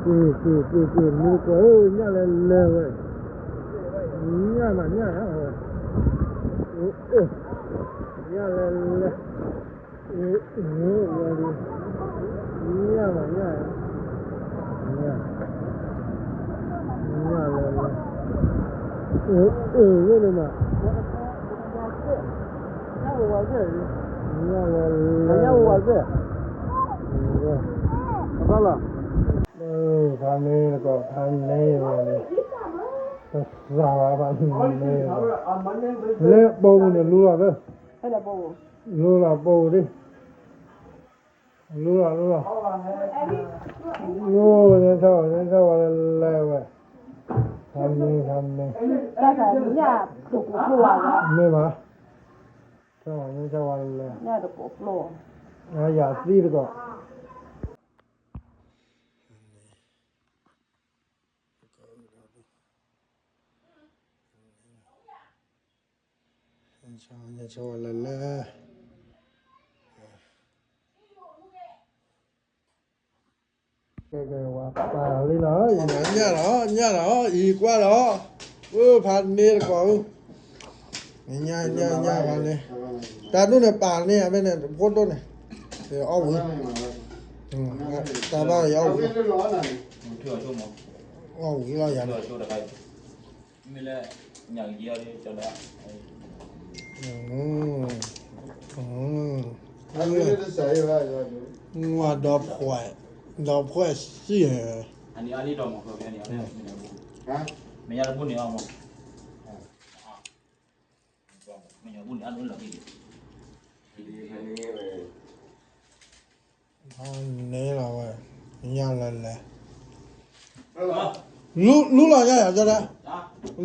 က့ၤ က့ၤ က့ၤ က့ၤ မ့ၢ်ကီး အိၣ် ညၣ်လဲၤလဲၤဝဲ, ညၣ်မး ညၣ်ဧါဝဲ, အိၣ် အိၣ် ညၣ်လဲၤလဲၤ, အိၣ် အိၣ် ဝဲဒၣ်, ညၣ်မး ညၣ်ဧါ, ညၣ် ညၣ်လဲၤလဲၤ, အိၣ် အိၣ် ဝဲဒၣ်မး ညၣ်လဲၤလဲၤ, ညၣ်လဲၤလဲၤ, ဖးန့ၢ်တကိး ဖးန့ၢ်ဝဲန့ၣ်, ကစၢ်ဝဲဖးန့ၢ်, လၢပူၤန့ၣ်လူလီၤသၢ, လူလီၤပူၤဒၣ်, လူလီၤ လူလီၤ, လူလီၤ ညၣ်ထီၣ်ဝဲ ညၣ်ထီၣ်ဝဲလၢလဲၤဝဲ, ဖးန့ၢ် ဖးန့ၢ်, မ့ၢ်မး, ထီၣ်ဝဲ ညၣ်ထီၣ်ဝဲလၢလဲၤ, ညၣ်တကိးဖျိ, ယၤသံတကိး ညၣ်ထီၣ်ဝဲလၢလဲၤ, ကဲ ကဲ ဝဲပာ်လံလီၤ, ညၣ်လီၤ ညၣ်လီၤ အံၤကွၢ်လီၤ, အိၣ်ဖးန့ၢ်တကိးဧၢ, ညၣ် ညၣ် ညၣ်ဖးန့ၢ်, တၢ်ဒိၣ်န့ၣ်ပာ်န့ၢ် အမ့ၢ်န့ၣ် ဖိဒိၣ်န့ၣ်, အီၣ်ဝံၤ, တၢ်ဘၣ်ယအီၣ်ဝံၤ, အီၣ်ဝံၤလီၤယၤန့ၣ် မ့ၢ်ဒီးဖှဲး, ဒီးဖှဲးစံၣ်, ဖးန့ၢ်လီၤဝဲ, ညၣ်လဲၤလဲၤ, လူလီၤညါယၤကဒဲ,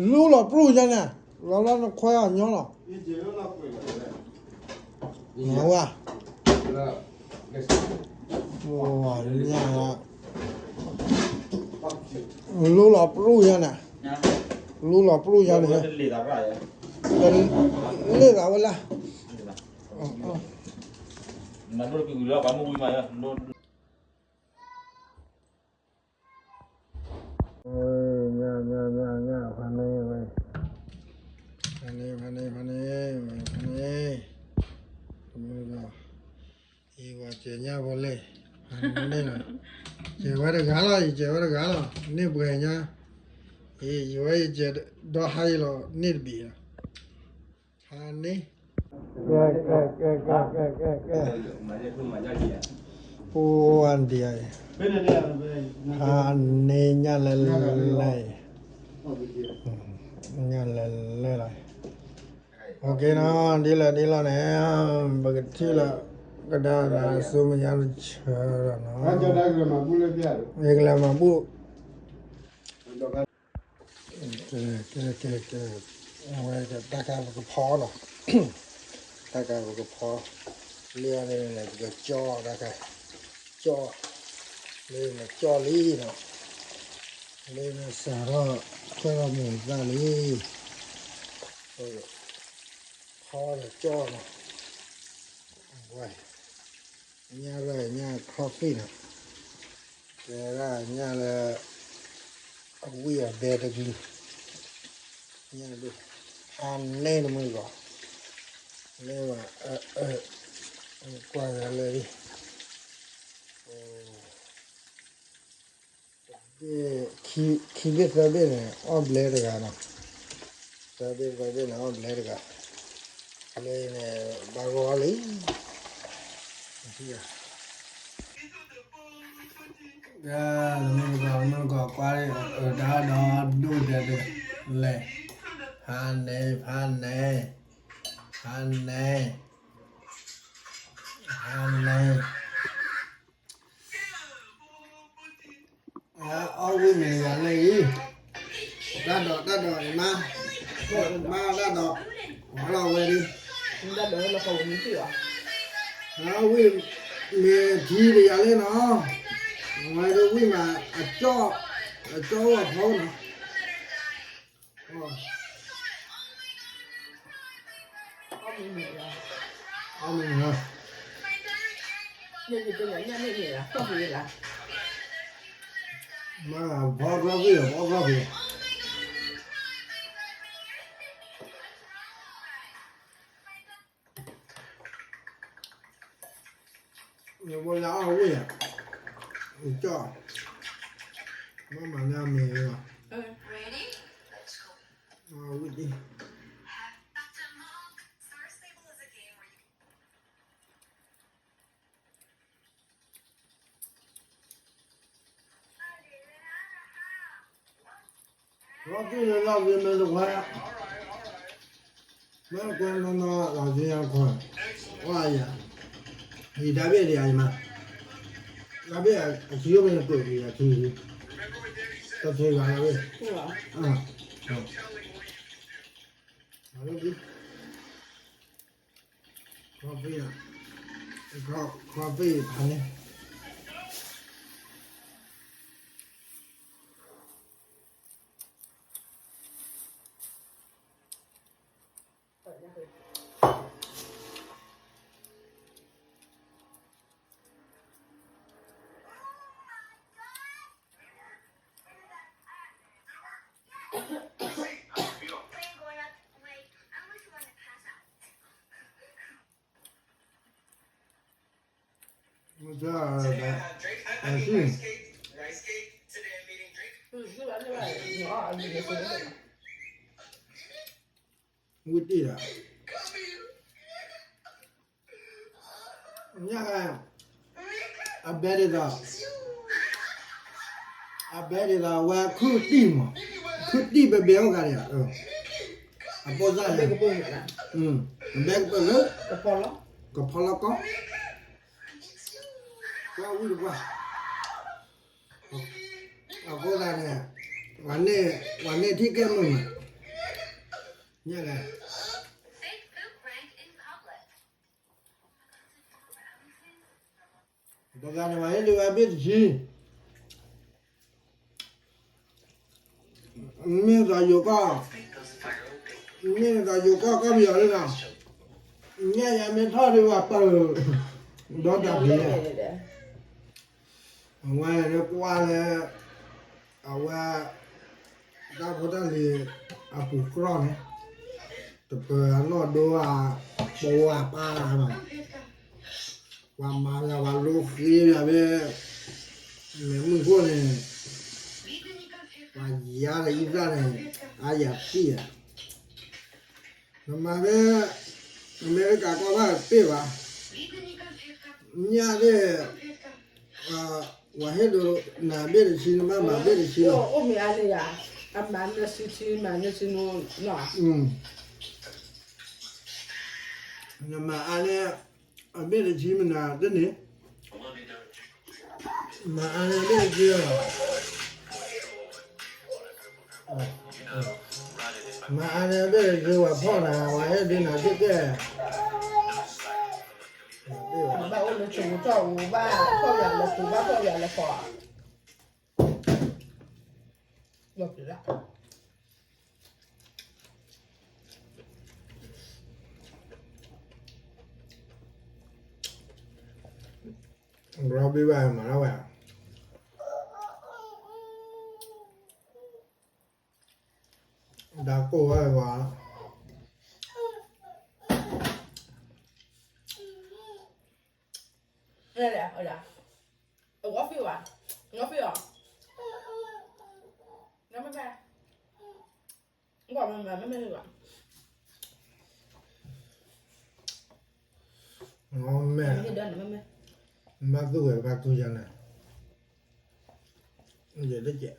လူလီၤပျူၢ်ညါန့ၣ်, လီၤလီၤနခွဲအီၤညီလီၤ, ဝဲ ညၣ်, လူလီၤပျူၢ်ညါန့ၣ်, လူလီၤပျူၢ်ညါန့ၣ်, တလ့ၣ်သးဝဲလၢ ညၣ် ညၣ် ညၣ် ညၣ် ဖးန့ၢ်ဝဲ, ဖးန့ၢ် ဖးန့ၢ် ဖးန့ၢ်ဝဲ ဖးန့ၢ်, ယဝဲစဲးညၣ်ဖိလဲၣ်, ဖးန့ၢ်လီၤ, စဲးဝဲတဂၤလီၤ ယစဲးဝဲတဂၤလီၤ န့ၢ်ပှဲၤညါ, ယဝဲယစဲးဒီဟါအံၤလီၤ န့ၢ်တဘ့ၣ်လီၤ, ဖးန့ၢ် ကဲ ကဲ ကဲ ကဲ ကဲ ကဲ ကဲ, ပဝဲဒၣ်အံၤ, ဖးန့ၢ်ညၣ်လဲၤလဲၤအံၤ, ညၣ်လဲၤလဲၤလီၤ, အိၣ်က့ၤနီၤ ဒ်လဲၣ်ဒ်လဲၣ်န့ၣ်, ပကထံၣ်လီၤကဒါဒီးဆူမဲာ်ညါတဆၢဒီးနီၤ, ယကလဲၤမၤဘူၣ် ကဲ ကဲ ကဲ ကဲ, အဝဲတၢ်ခါပကဖီနီၤ, တၢ်ခါပကဖီ, လၢအန့ၣ်န့ၣ် ပကကၠီတၢ်ခါ, ကၠီ, လၢန့ၣ်ကၠီလံနီၤ, လၢန့ၣ်စးထီၣ် ထွဲထီၣ်မိၢ်သၣ်လံ, ဖီဒီးကၠီနီၤ, ဝဲ ညၣ်ရၢၢ်ညၣ် coffee နီၤ, ကဲဒၣ်ညၣ်လၢ အဝံၣ်အဘဲတကလုာ်, ညၣ်ဒိၣ်, ဖးန့ၢ်တမုၢ်ဂီၤ, လၢဘၣ်, ကွၢ်ဂၤလၢာ်လံ, ခံဘ့ၣ်သၢဘ့ၣ်န့ၣ် အီၣ်ဘျဲတဂၤနီၤ, သၢဘ့ၣ်သၢဘ့ၣ်န့ၣ် အီၣ်ဘျဲတဂၤ, လၢန့ၣ် ဘၣ်ဂီၢ်လံ, တမုၢ်တဂီၤ တမုၢ်တဂီၤ ကွၢ်အဒါဒီးဒိၣ်ဒဲးဒဲး, လဲၤ, ဖးန့ၢ် ဖးန့ၢ်, ဖးန့ၢ်, ဖးန့ၢ် အီၣ်ဝံၣ်မ့ၢ်တဂၤလၢအံၤ, တၢ်ဒိး တၢ်ဒိးအံၤမး, မးတၢ်ဒိး, ဝဲလီၤဝဲလံ, အီၣ်ဝံၣ်မ့ၢ်ထံတဂၤလၢနီၤ, ဝဲဒၣ်ဝံၣ်မး, အကၠီ, အကၠီအိၣ်အဖီနီၤ အီၣ်မ့ၢ်နီၤ, ညၣ်န့ၣ်မ့ၢ်လၢ, အီၣ်မ့ၢ်လၢ, ညၣ်န့ၣ်မ့ၢ်လၢ, အီၣ်မ့ၢ်လၢ, မ့ၢ်ဖီကျီသ့ၣ် ဖီကျီသ့ၣ် နဘိလၢအီၣ်ဝ့ၢ်ဧါ, ကၠီ, မ့ၢ်မၤန့ၢ်အမ့ၢ်လီၤ, အဝ့ၢ်ဒ် လီၤတံၢ်လၢလီၢ်က့ၤမ့ၢ်တခွါ, မ့ၢ်တခွါနီၢ်နီၢ်လီၤက့ၤယၤခွါ, ဝါယၤ, ယတၢ်ဘ့ၣ်ဒံးယမါ, တၢ်ဘ့ၣ်အခံအိၣ်ဖဲန့ၣ်ကွဲးက့ၤယၤခံ, တထံဂၤလီၤဘ့ၣ်, ခီပ့ၢ်, ခီပ့ၢ်ဖးန့ၣ် ဝံတံၢ်ဒီး ညါ အဘဲဒ်သိး အဘဲဒ်သိးအဝဲခုၣ်တံၢ်မး, ခုၣ်တံၢ်ဘဲဘဲအိၣ်ဂၤဒံး, အပိၢ်စၢ်, အဘဲကပိၢ်လၢ ကဖီလီၤကီ, ကွၢ်ဝံတကွၢ်, အဃိသတးန့ၣ် ပှၤန့ၢ်ထံၣ်ကဲမုာ်မး, ညါလဲၣ် ပဂၤန့ၣ် ပှၤဟ့ၣ်ဒုးဝဲဘ့ၣ်တဆံ, မ့ၢ်သိးယိၤကီၢ်, မ့ၢ်သိးယိၤကီၢ်ကီၢ်ပယီၤလံနီၤ, ညါယၤမ့ၢ်ထီၣ်ဒုးဝဲပၢၢ်, ဒီးတၢ်ပျံၤ, အဝဲန့ၣ်ကွၢ်လၢ အဝဲ တၢ်ဖိတၢ်လံၤအပူၤကြီၢ်န့ၣ်, တပၢၤအနီၢ်ဒိအပဝါပၢ်လၢ်နီၤ, ပှၤမၤလၢပှၤလိဃ့လၢဖဲ မဲာ်မုၢ်ခိၣ်န့ၣ်, ပှၤယါလၢအံသၣ်န့ၣ်, အါယၤသံၣ်ဧါ, နမၤဖဲ အမဲရကၤကီၢ်ဘၣ်တပ့ၢ်ဘၣ်, ညၣ်သ့ၣ် ပှၤဟ့ၣ်ဒုးနၤဘ့ၣ်တဆံ နဘၣ်မၤဘ့ၣ်တဆံလီၤ, အိၣ်မ့ၢ်အါန့ၣ်ယါ, အမၤနၢၤဆံဆံ မၤနၢၤဆံနူ, နမၤအါန့ၣ် အဘ့ၣ်တဆံမနၤတန့ၢ်, မၤအါန့ၣ်အဘ့ၣ်တဆံလီၤ, မၤအါန့ၣ်အဘ့ၣ်တဆံ ပှၤဖီၣ်နၤ ပှၤဟ့ၣ်ဒုးနၤသ့ၣ်ကဲ, ဘၣ်အိၣ်လၢဆိးကတီၢ်အူ ဘၣ်ဖီၣ်ယၤလၢပူၤ ဘၣ်ဖီၣ်ယၤလၢကီၢ်, ဒီးပျံၤလၢ ဘျီဘ့ၣ်ဘၣ်မၤလၢဝဲ, ဒၣ်ကိၢ်ဝဲပှၤ, အဝဲဖံးဝဲ, ငီဖံးအီၤ, နမ့ၢ်ဖဲ, နကွၢ်မ့ၢ်မ့ၢ်မ့ၢ်လီၤ, နမ့ၢ်, နဘၣ်သူၣ်ဝဲဘၣ်သူၣ်ယၤန့ၣ်, ယတကဲး,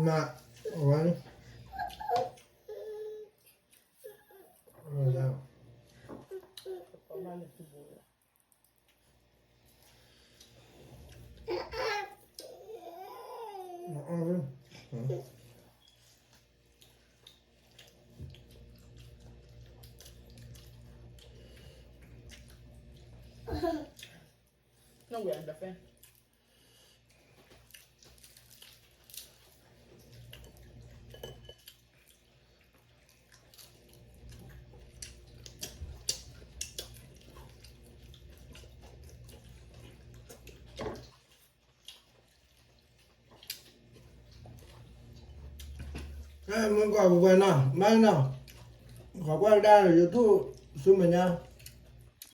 မ့ၢ်, အဝဲန့ၣ် မုၢ်ကီၢ်ပှဲၤနီၤ မၤနီၤ, ဂီၤကွၢ်ကဒါ YouTube ဆူမဲာ်ညါ